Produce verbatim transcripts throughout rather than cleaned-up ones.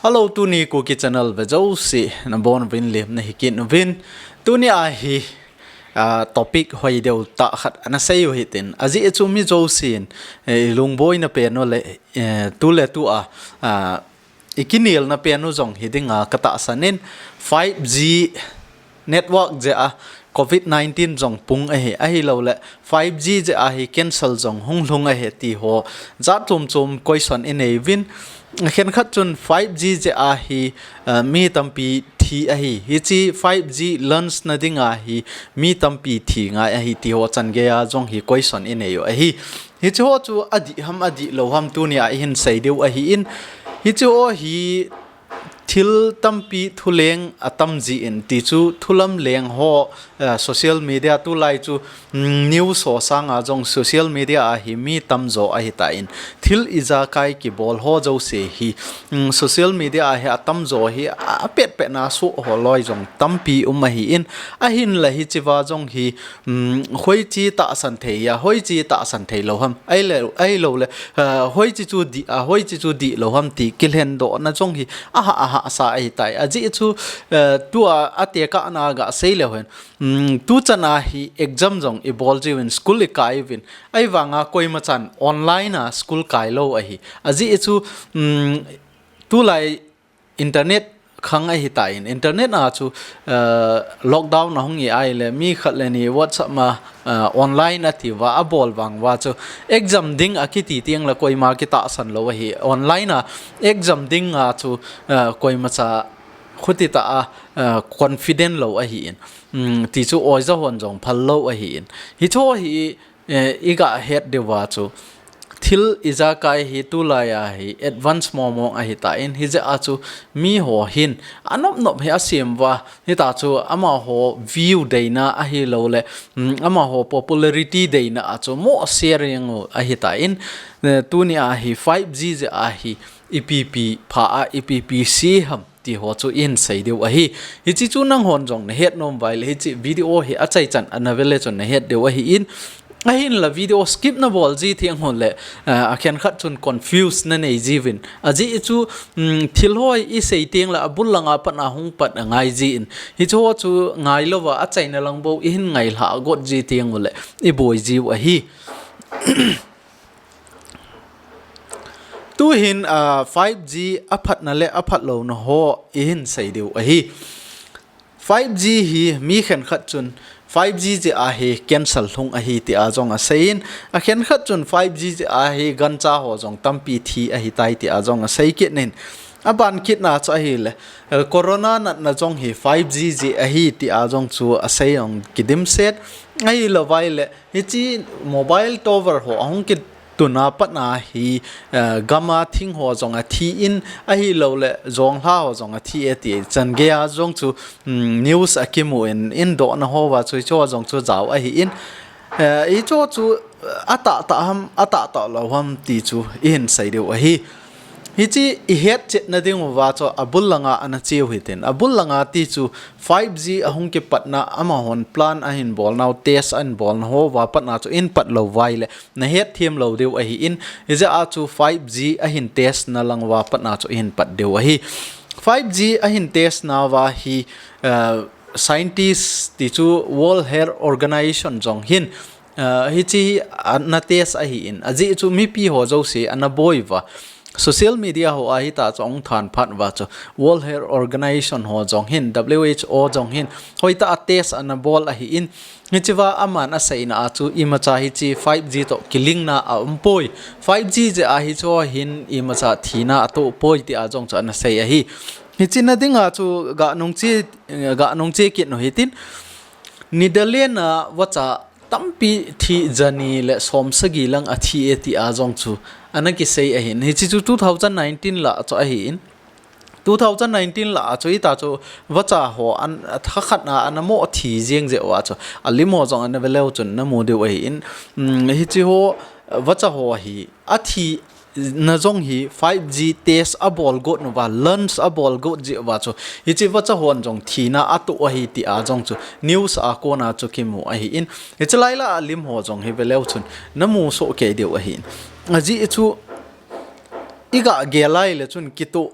Hello, tuni Kuki Channel ve jouse nabonchauvin lemna hi kit uvin. Tuni a hi, ah, topic hoi deu tah khat ana sei u hitin. Ajeh chu mi jousen, eh, lungboina pen u le, eh, tu le tu a, ah, i kinelna pen u jong hi dinga ka tahsan in, five G network jeh a covid nineteen jong pung ahi, ahilouleh five G jeh a hi cancer jong hung lhung ahi ti ho jat chom chom question i nei uvin. Khenkhat chun five G jeh a hi, eh, mi tampi thi ahi, hiche five G launch na dinga hi mi tampi thi ngai ahi ti ho chan gei a jong hi question i nei u ahi. Hiche ho chu adih ham adih lou ham tuni a i hin sei diu ahi in, hiche ho hi thil tampi thu leng atam jin, ti chu thu lam leng ho, eh, social media tulai chu, mm, news ho sanga jong social media a hi mi tamjo ahi tan, thil ijakai kibol ho jouse hi, mm, social media a hi atamjo hi apet pet na suh ho loi jong tampi um ahi in, ahinla hiche va jong hi, um, hoiche tahsan thei a, hoiche tahsan thei lou ham, ahilou, ahilouleh, uh, hoiche chu dih a, hoiche chu dih lou ham ti kilhen doh na jong hi aha, aha sa ahi tai. Ajeh chu, uh, tua, a tekah na ga sei leu hen, um, tu chan a hi exam jong i bol jiuvin, school i kai uvin, ahivanga koima chan online a school kai lou ahi. Ajeh chu, um, tulai internet khang ahi tan, internet a chu, eh, lockdown a hung i ai le, mi khat le ni WhatsApp ma, eh, online a ti uva, a bol vang uva chu, exam ding a kiti teng le koima kitahsan lou ahi, online a exam ding a chu, eh, koima cha khuti ta a, eh, confident lou ahi in, um, ti chu oija hon jong phal lou ahi in. Hiche ho hi, eh, i ga het diu va chu, thil ijakai hi tulai a hi advance mong mong ahi tan, hijeh a chu mi ho hin anop nop hi asem uva, hita chu amaho view deina ahilouleh, um, amaho popularity deina a chu mo share jeng u ahi tan, eh, tuni a hi five G jeh a hi ipi ipi pha a, ipi ipi se ham ti ho chu i hin sei diu ahi. Hiche chu nang hon jong na het nom uva ahile, hiche video hi achaichan ana ve le chun na het diu ahi in, ahinla video skip na bol ji teng hon le, eh, a khenkhat chun confuse na nei jiuvin. Ajeh chu, um, thil ho i sei teng le abul langa pat a hung pat angai jin. Hiche ho chu ngai louva achaina lang bou i hin ngai lha got ji teng u le i boi jiu ahi. Tu hin, ah, five G aphatna le aphat louna ho i hin sei diu ahi. Five G hi mi khenkhat chun five G jeh a hi cancer lhung ahi ti a jong asei in, a khenkhat chun five G jeh a hi gancha ho jong tampi thi ahi tai ti a jong asei kit in, aban kit na chu ahile, eh, corona natna jong hi five G jeh ahi ti a jong chu asei jong kidimset, ahilou vai le, hiche mobile tower ho ahung kitun a pat a hi, eh, gam a thing ho jong athi in, ahilouleh jonglha ho jong athi e ti chan gei a jong chu, um, news a kimu in, in dohna ho uva chu hiche ho jong chu jao ahi in, eh, hiche ho chu, eh, atah tah ham, atah tah lou ham ti chu i hin sei diu ahi. Hiche i hetchet na ding uva chu abul langa ana cheu hitin. Abul langa ti chu five G ahung kipatna amahon plan ahin bolnau, test ahin bolna ho uva pat a chu i hin pat lou vai le na hetthem lou diu ahi in, hijeh a chu five G ahin test na lang uva pat a chu i hin pat diu ahi. Five G ahin test nauva hi, eh, scientist ti chu World Health Organization jong hin, eh, hiche hi ana test ahi in, ajeh chu mipi ho jouse ana boi uva. Social media ho a hita chu ahung than phat uva chu World Health Organization ho jong hin, W H O jong hin, hoitah a test ana bol ahi in, hiche uva aman aseina a chu imacha hiche five G toh kilink na aum poi. Five G jeh a hiche ho hin imacha thina atoh poi ti a jong chu ana sei ahi. Hiche na ding a chu ga nung che, ga nung che kit u hitin. Netherlands a vacha tampi thi jani le som sagi lang athi e ti a jong chu ana kisei ahin. Hiche chu two thousand nineteen lah chu ahi in. Two thousand nineteen lah chu hita chu vacha ho an, a thakhat na ana mo thi jeng jeh uva chu. Alim ho jong ana ve leu chun na mu diu ahi in. Um, hiche ho vacha ho hi athi na jong hi five G test abol got nauva, launch abol got jeh uva chu. Hiche vacha hon jong thina atoh ahi ti a jong chu. News a kona chu kimu ahi in. Hiche lai lah alim ho jong hi ve leu chun na mu soh kei diu ahi in. Ajeh chu i ga gel lai le chun kitoh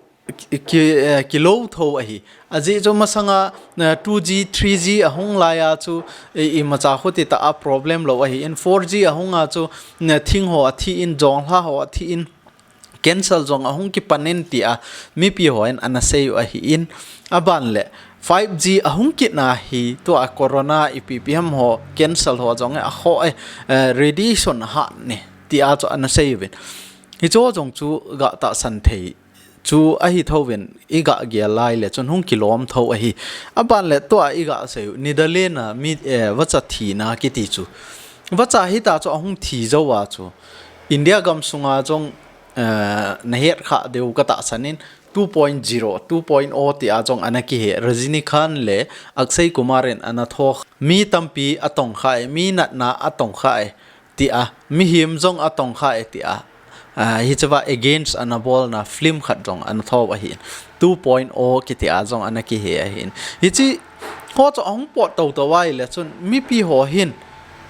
ki, eh, kilou tho ahi. Ajeh chu masanga, eh, two G, three G ahung laiya chu, eh, imacha khuti tah a problem lou ahin, four G ahunga chu, eh, thing ho athi in, jonglha ho athi in, cancer jong ahung kipan in tia mipi hon ana sei u ahin, aban le five G ahung kit na hi tua corona ipi ipi ham ho, cancer ho jong e akhoh e, eh, radiation hat ni tia chu ana sei uvin. Hicho jong chu ga tahsan thei chu ahi tho uvin, i ga gel lai le chun hung kilom tho ahi. Aban le tua i ga sei u, Netherlands a mi, eh, vacha thina kiti chu. Vacha hita chu ahung thi jou a chu. India gam sunga jong, eh, na het kha diu ka tahsan in, two point zero, two point o tia jong ana kihe. Rajinikanth le Akshay Kumar in ana tho. Mi tampi atong kha e, mi natna atong kha e tia, mihem jong atong kha e tia. Ah, hichea against ana bolna film khat jong ana tho ahin. Two point o kitia jong ana kihe ahin. Hichi ho chu ahung pot tou tou vai le chun mipi ho hin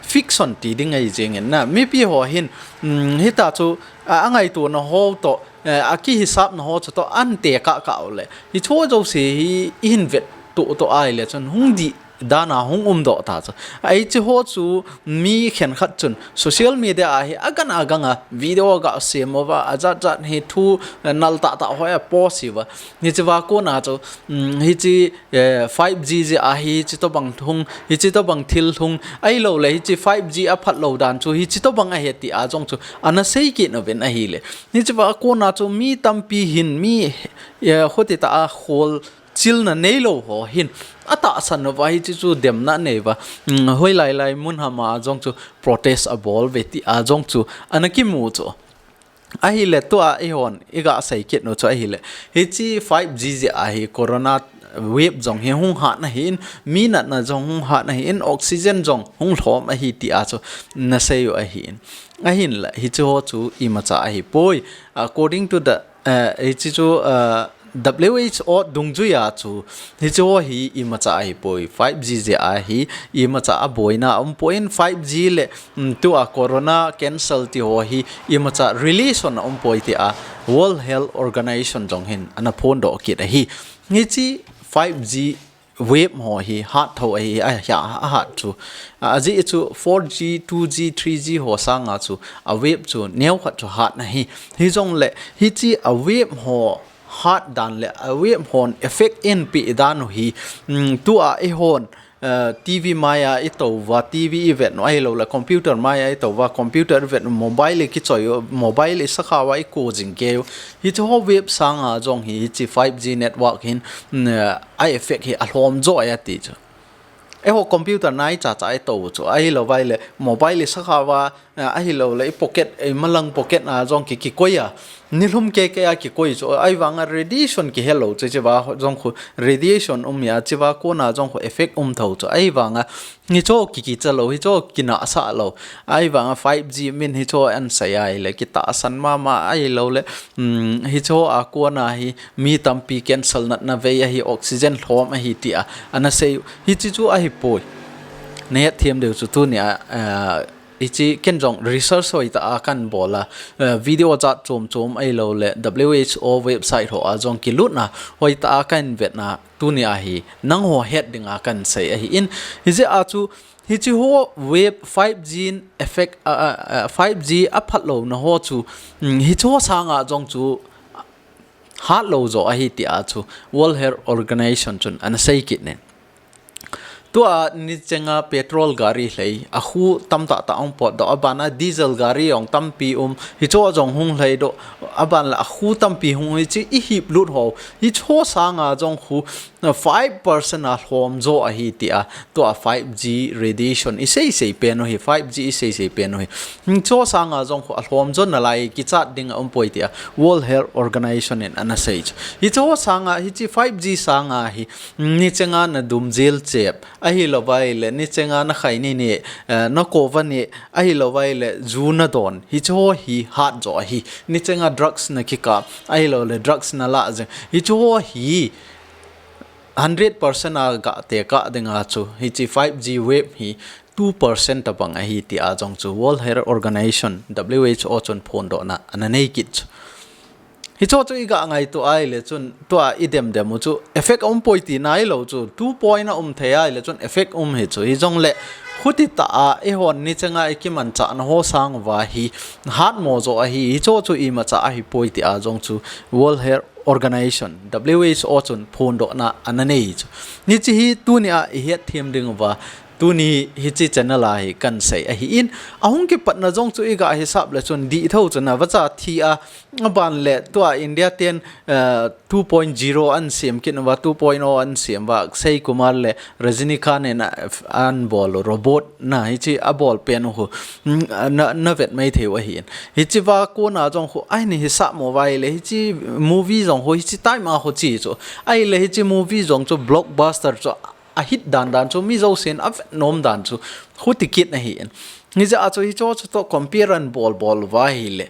fiction ti ding ahi jeng in na. Mipi ho hin, um, hita chu, ah, angaitona ho to, eh, akihisapna ho chu to ante kah kah u le. Hicho jouse hi i hin vet tou tou ai le chun hung dih dan a hung um doh ta chu. Hichi ho chu mi khenkhat chun social media a hi agang agang a video ga sem uva, ajat jat hi thu nal tah tah ho a post uva. Hichea kona chu, um, hichi, eh, five G jeh a hichi tobang thung, hichi tobang thil thung, ahilou le hichi five G aphat lou dan chu hichi tobang ahi tia jong chu ana sei kit uvin ahile. Hichea kona chu mi tampi hin mi, eh, khuti tah a khol chilna neilou ho hin atahsan uva hichi chu demna nei uva. Um, hoilai lai mun hama jong chu protest abol uve tia jong chu ana kimu chu. Ahile tua i hon i ga sei kit u chu ahile. Hichi five G jeh a hi corona wave jong hi hung hat na hin, mi natna jong hung hat na hin, oxygen jong hung lhom ahi tia chu na sei u ahin. Ahinla, hichi ho chu imacha ahi poi. According to the, eh, hichi chu, eh, W H O dungjuia chu, hichi ho hi imacha ahi poi, five G jeh a hi imacha aboina aum poi in five G le, um, tua corona cancer ti ho hi imacha relation aum poi tia World Health Organization jong hin ana phondoh kit ahi. Hichi five G wave ho hi hat tho ahi, a, a, ahat chu. A, ajeh chu four G, two G, three G ho sanga chu a wave chu neo khat chu hat na hi. Hijongle, hichi a wave ho hat dan le a wave hon effect in pi dan u hi, um, tua i hon, uh, T V maiya i tou uva, T V i vet u ahilou le computer maiya i tou uva, computer i vet u, mobile i kichoi u, mobile i sakha uva i ko jing kei u. Hichi ho wave sanga jong hi, hichi five G network hin, mm, a effect hi alhom jo e ati chu. Eiho computer nai cha cha i tou chu, ahilou vai le mobile i sakha uva, ahilou le i pocket, i malang pocket a jong ki, kikoi a. Nilhum kei kei a kikoi chu, ahivanga radiation kihelou chu, chea jong khu radiation um a, chea kona jong khu effect um tho chu, ahivanga hicho ki, kicha lou, hicho kinahsah lou. Ahivanga five G min hicho an sei ai le, kitahsan mama ahilou le, um, hicho a kona hi mi tampi cancer natna vei ahi, oxygen lhom ahi tia ana sei u. Hichi chu ahi poi. Na het them diu chu tunia, ah, hichi ken jong research hoitah a kan bol a, ah, video jat chom chom ahilou le W H O website ho a jong kilutna hoitah a kan vetna tunia hi nangho het dinga kan sei ahin. Hijeh a chu hichi ho wave five G in effect, ah, ah, ah, five G aphat louna ho chu, um, hichi ho sanga jong chu hat lou jo ahi tia chu World Health Organization chun ana sei kit in. Tua nichenga petrol gari lhei, a khu tamtah tah ong potdoh, abana diesel gari ong tampi um, hicho jong hung lheidoh, aban le a khu tampi hung, hichi i hip lut ho, hicho sanga jong khu, uh, five percent a lhom jo ahi tia, tua five G radiation i sei sei pen u hi, five G i sei sei pen u hi. Hicho sanga jong khu a lhom jo nalai kichat ding a um poi tia World Health Organization in ana sei chu. Hicho sanga, hichi five G sanga hi, nichenga na dum jel chep, ahilou vai le, nichenga na khai ni ni, eh, na kova ni, ahilou vai le, ju na don, hicho hi hat jo ahi. Nichenga drugs na kikap, ahilou le, drugs na la jeng. Hicho hi hundred percent a ga tekah dinga chu, hichi five G wave hi two percent tabang ahi tia jong chu World Health Organization, W H O chun phondohna ana nei kit chu. Hicho chu iga ngaito ahile chun tua idem dem u chu effect a um poi ti nailou chu two point a um thei ahile chun effect um hi chu. Hijongle khuti tah a eihon nicheng a ikimanchah na ho sang uva hi hatmo jo ahi, hicho chu imacha ahi poi ti a jong chu World Health Organization, W H O chun phondohna ana nei chu. Hichi hi tuni a ihet them ding uva tuni hichi channel a hi kansei ahi in, ahung kipatna jong chu iga hisap le chun dih tho chu na vacha thi a, aban le tua India ten, eh, two point zero an siam kit uva, two point oh an siam uva, Akshay Kumar le Rajinikanth in a, an bol robot na hichi abol pen u hu, mm, na, na vet mai thei u ahi in. Hichi va kona jong hu, ai ni hisap mo vai le, hichi movie jong hu, hichi time a hu chi chu. Ai le hichi movie jong chu blockbuster chu a hit dan dan chu, mi jousen a vet nom dan chu, hu ti kit na hi in. Hijeh a chu hicho chu to compare an bol bol uva ahile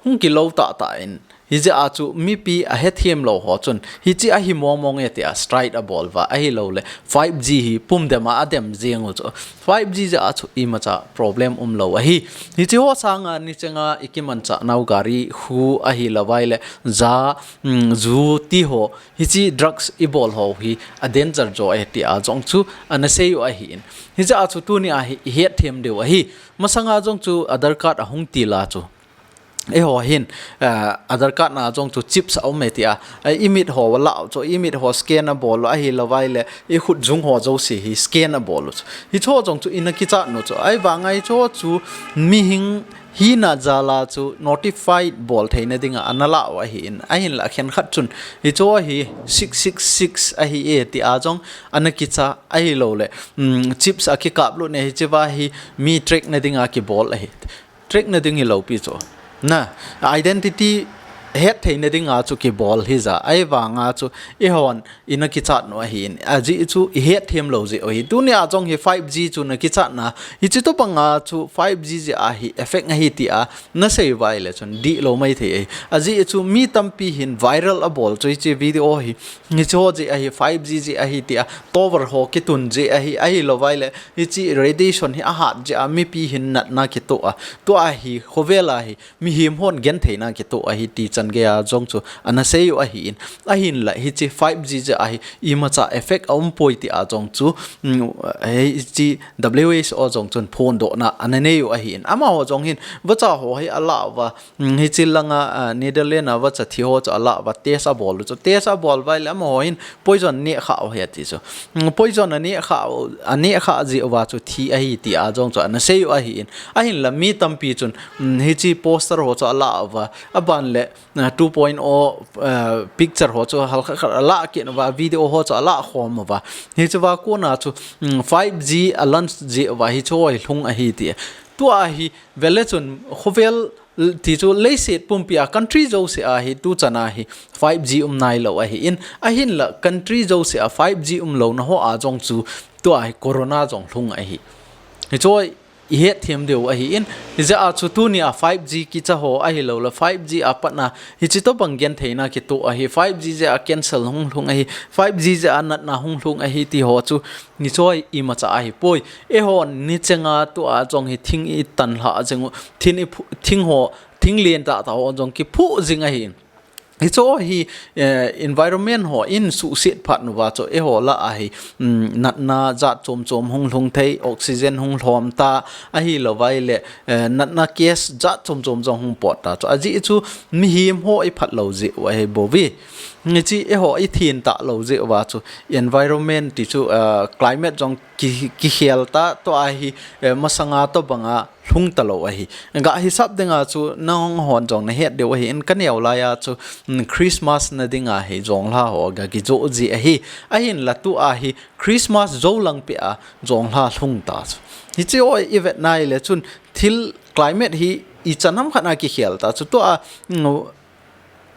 hung kilou tah tah in. Hijeh a chu mipi ahethem lou ho chun, hichi ahi mong mong e tia strike abol uva, ahilouleh five G hi pum dem a adem jeng u chu. Five G jeh a chu imacha problem umlou ahi. Hichi ho sanga nicheng a ikimanchah nau gari hu ahilou vai le ja, mm, ju ti ho, hichi drugs ibol ho hi a danger jo e tia jong chu ana sei u ahi in. Hijeh a chu tuni a hi ihet them diu ahi. Masanga jong chu Aadhaar card ahung til a chu, eiho hin, eh, Aadhaar card na jong chu chips aum e tia, eh, imit ho la u chu, imit ho scan abol u ahilou vai le ikhut jung ho jouse hi scan abol u chu. Hicho jong chu ina kichat nu chu. Ahivanga hicho chu mihing hina jal a chu notified bol theina dinga ana la u ahi in. Ahinla khenkhat chun hicho hi six six six ahi e tia jong ana kicha ahilouleh, mm, chips akikap lut ne hichi va hi mi track na dinga kibol ahi. Track na ding hilou pi chu. Na, identity het theina dinga chu kibol hija. Ahivanga chu eihon ina kichat nu ahi in. Ajeh chu ihet them lou jeh u ahi. Tuni a jong hi five G chu na kichat na. Hichi tobang a chu five G jeh a hi effect ahi tia na sei vai le chun dihlou mai thei ahi. Ajeh chu mi tampi hin viral abol chu hichi video hi. Hichi ho jeh ahi, five G jeh ahi tia. Tower ho kitun jeh ahi, ahilou vai le. Hichi radiation hi ahat jeh a mipi hin natna kitoh a. Tua hi khovel a hi mihem hon gentheina kitoh ahi ti chan gei a jong chu ana sei u ahi in. Ahinla hichi five G jeh a hi imacha effect aum poi tia jong chu, mm, hichi W H O jong chun phondohna ana nei u ahi in. Amaho jong hin vacha ho hi ala uva, mm, hichi langa, ah, Netherlands a vacha thi ho chu ala uva test abol u chu. Test abol vai le amaho hin poison neh kha u ahi ati chu. Mm, poison aneh kha u, aneh kha jeh uva chu thi ahi tia jong chu ana sei u ahi in. Ahinla mi tampi chun, mm, hichi poster ho chu ala uva, aban le, ah, two point oh, ah, picture ho chu halkhat khat ala kit uva, video ho chu ala khom uva. Hichi va kona chu, mm, five G a launch jeh uva hichi ho hi lhung ahi ti. Tua hi vele chun khovel ti chu leiset pumpi a country jouse a hi tu chan a hi five G um nailou ahi in, ahinla country jouse a five G umlouna ho a jong chu tua hi corona jong lhung ahi. Hichi ho ihet them diu ahi in, hijeh a chu tuni a five G kicha ho ahilouleh five G a patna hichi tobang gentheina kitoh ahi, five G jeh a cancer hung lhung ahi, five G jeh a natna hung lhung ahi ti ho chu hichi ho imacha ahi poi. Eihon nicheng a tua jong hi thing itan lha jeng u, thing i phu-, thing ho, thing len tah tah ho jong kiphu jing ahi. Hichi ho hi, eh, environment ho in suhset phat uva chu eiho lah a hi, mm, natna jat chom chom hung lhung thei, oxygen hung lhom ta, ahilou vai le, eh, natna gas jat chom chom jong hung pot ta chu. Ajeh chu mihem ho iphat lou jeh u ahi bou ve. Hichi eiho ithin talou jeh uva chu environment ti chu, eh, climate jong ki, kikhel ta, tua hi, eh, masanga tobang a lhung talou ahi. Ga hisap dinga chu nanghon jong nahet diu ahi in, kaneo lai a chu, mm, Christmas na dinga hi jonglha ho ga kijoh ji ahi. Ahinla tua hi Christmas jou lang peh a jonglha lhung ta chu. Hichi ho ivet nai le chun thil climate hi ichan ham khat a kikhel ta chu tua, mm,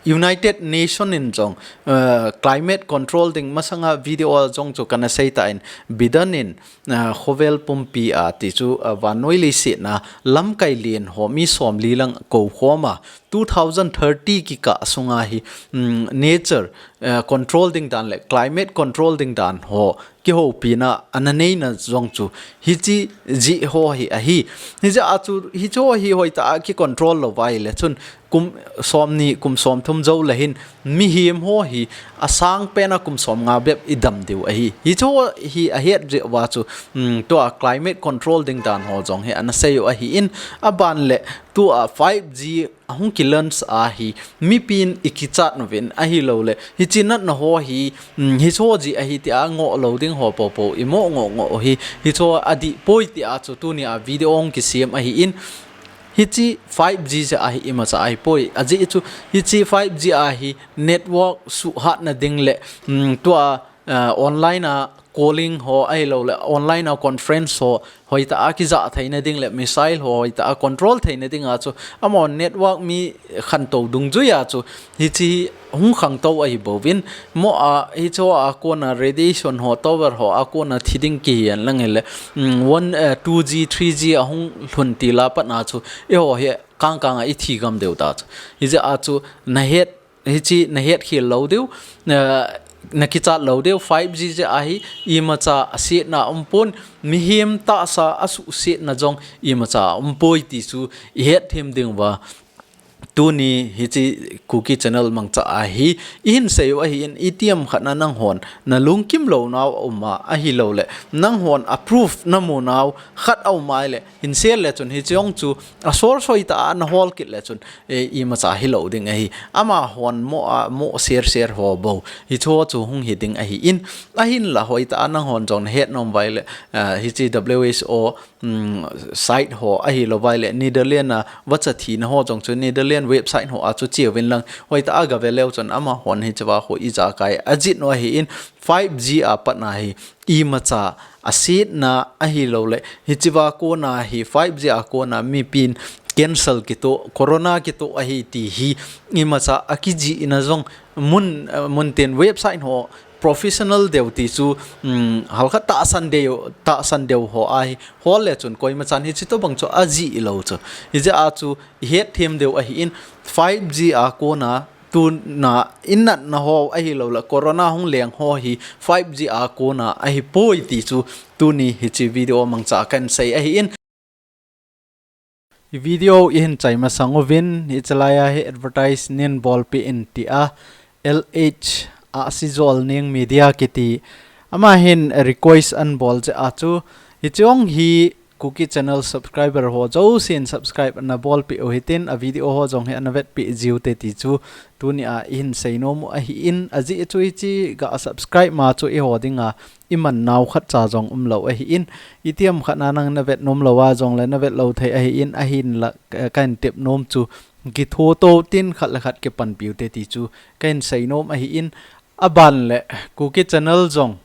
United Nation in jong, uh, climate control ding masanga video a jong chu kana sei tan, Biden in, uh, khovel pumpi a ti chu, uh, vannoi leiset na lamkai len ho mi somli lang kou khom a, two thousand thirty kikah sunga hi, um, nature, uh, control ding dan le climate control ding dan ho kihoupi na ana nei na jong chu hichi ji ho hi ahi. Hijeh a chu hichi ho hi hoitah a kicontrol lou vai le chun kum som ni, kum som thum jou le hin mihem ho hi asang pen a kum som nga bep i dam diu ahi. Hichi ho hi ahet jeh uva chu, um, tua climate control ding dan ho jong hi ana sei u ahi in, aban le tua five G ahung kilaunch a hi mipin i kichat uvin ahilou le hichi natna ho hi, um, hichi ho ji ahi tia ngoh lou ding ho popo i mo ngoh ngoh hi, hichi ho adih poi tia chu tuni a video hung kisem ahi in, hichi five G jeh a hi imacha ahi poi. Ajeh chu hichi five G a hi network suhhat na ding le, um, tua, uh, online a calling ho ahilou le online a conference ho hoitah a kijah thei na ding le missile ho hoitah a control thei na ding a chu amaho network mi khantou dungjui a chu hichi hung khangtou ahi bouvin, mo a hichi ho a kona radiation ho tower ho a kona thi ding kihi hen lang le, um, one, uh, two G, three G ahung lhun til a pat na chu eiho hi kang kang a i thi gam diu ta chu. Hijeh a chu na het, hichi na het khel lou diu, na, na kichat lou diu, five G jeh a hi imacha asetna um pon, mihem tahsa asuhsetna jong imacha um poi ti chu i het them ding uva. Tuni hichi Kuki channel mangcha a hi i hin sei u ahi in, itiham khat na nanghon na lungkim lou nau a um a ahilou le nanghon a proof na mu nau khat a um a le hin share le chun hichi jong chu a source hoitah a na hol kit le chun, e, imacha hilou ding ahi. Amahon mo a, mo share share ho bou. Hichi ho chu hung hi ding ahi in. Ahinla hoitah a nanghon jong na het nom vai le, a, hichi W H O, um, site ho ahilou vai le Netherlands a vacha thina ho jong chu Netherlands website ho a chu che uvin lang. Hoitah a gave leu chun amahon hichi va ho ijakai ajih u ahi in five G a pat na hi imacha asetna ahilou le hichi va kona hi five G a kona mipin cancer kitoh, corona kitoh ahi ti hi imacha akijih na jong mun, uh, mun tin website ho professional deu ti chu, um, halkhat tahsan deu, tahsan deu ho a hi hol le chun koimachan hichi tobang chu ajih lou chu. Hijeh a chu i het them diu ahi in five G a kona tuna i natna ho ahilou le corona hung leng ho hi five G a kona ahi poi ti chu tuni hichi video mangcha a kan sei ahi in. I video i hin chai masang uvin, hichi lai a hi advertise nei bolpeh in tia, L H Ahsijolneng Media kiti. Ama hin request ahin bol jeh a chu, hichi jong hi Kuki channel subscriber ho jousen subscribe ana bolpeh u hitin, a video ho jong hi ana vetpeh jiu te ti chu, tuni a i hin sei nom u ahi in, ajeh chu hichi ga subscribe ma chu eiho dinga i man nau khat cha jong um lou ahi in, itiham khat na nang na vet nom lou a jong le na vet lou thei ahi in, ahinla, eh, ka hin tep nom chu kitho to tin khat le khat kipanpi u te ti chu ka hin sei nom ahi in, aban le Kuki channel jong,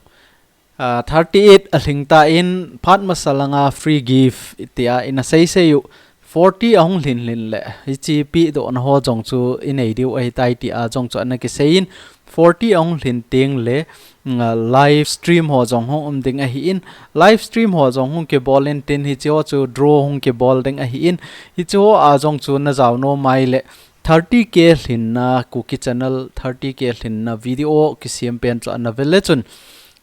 ah, thirty eight alhing tan phat masa langa free gift tia i na sei sei u, forty ahung lhin lhin le hichi pehdohna ho jong chu i nei diu ahi tai tia jong chu ana kisei in, forty ahung lhin teng le, mm, live stream ho jong hung um ding ahi in, live stream ho jong hung kibol in tin hichi ho chu draw hung kibol ding ahi in, hichi ho a jong chu na jao nom mai le thirty K lhinna Kuki channel thirty K lhinna video kisem pen chu ana ve le chun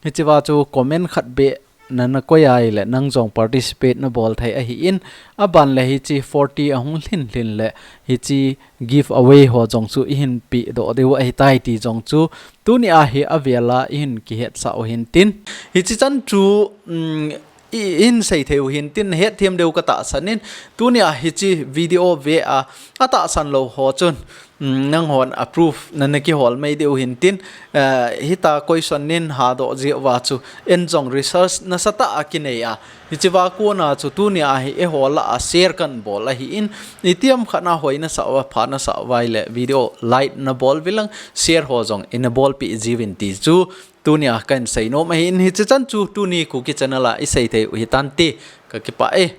hichi va chu comment khat beh na na koi a ahile nang jong participate na bol thei ahi in, aban le hichi forty ahung lhin lhin le hichi giveaway ho jong chu i hin pehdoh diu ahi tai ti jong chu tuni a hi avel a i hin kihetsah u hin tin. Hichi chan chu, um, i, i hin sei thei u hin tin, het them diu ka tahsan in, tuni a hichi video ve a, a tahsan lou ho chun, um, nanghon approve na na kihol mai diu hin tin, eh, hita question nin hadoh jeh uva chu, en jong research nasatah a kinei a, hichi va kona chu tuni a hi eiho lah a share kan bol ahi in, itiham khat na hoi nasah uva, pha nasah uva ahile video like na bol uvin lang, share ho jong i na bolpeh jiuvin ti chu, tuni a ka hin sei nom ahi in, hichi chan chu tuni Kuki channel a i sei thei u hi tante, ka kipah e.